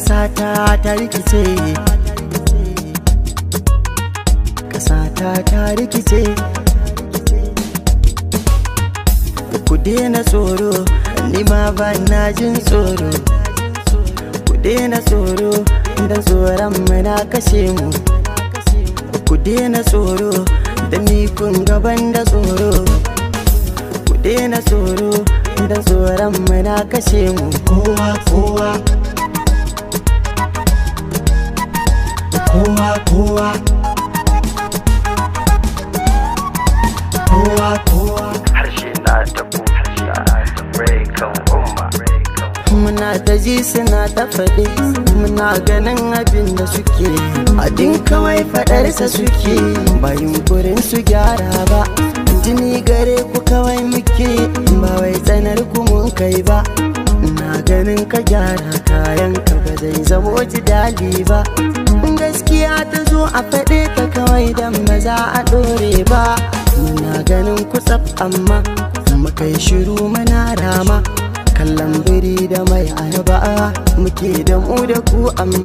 Ƙasata ta rikice, ƙasata ta rikice. Ku daina tsoro, ni ma ba na jin tsoro. Ku daina tsoro, dan tsoron muna kashe mu. Ku daina tsoro, da ni kun gaban da tsoro. Ku daina tsoro, dan tsoron muna kashe mu. Kowa kowa, kowa kowa, kowa kowa. Harshe na tabo, rai kan umma. Muna ta ji suna ta faɗi, muna ganin abin da suke. Abin kawai faɗarsa suke, ba yunkurin su gyara ba. Jini gare ku kawai muke, ba wai tsanar ku mun kai ba. Na ganin ka gyara kayan ka ba zai zamo jidali ba. Gaskiya ta zo a faɗe ta kawai dan ba za a ɗore ba. Muna ganin ku tsaf amma muka yi shiru muna rama. Kallon biri da mai ayaba muke da mu da ku amma.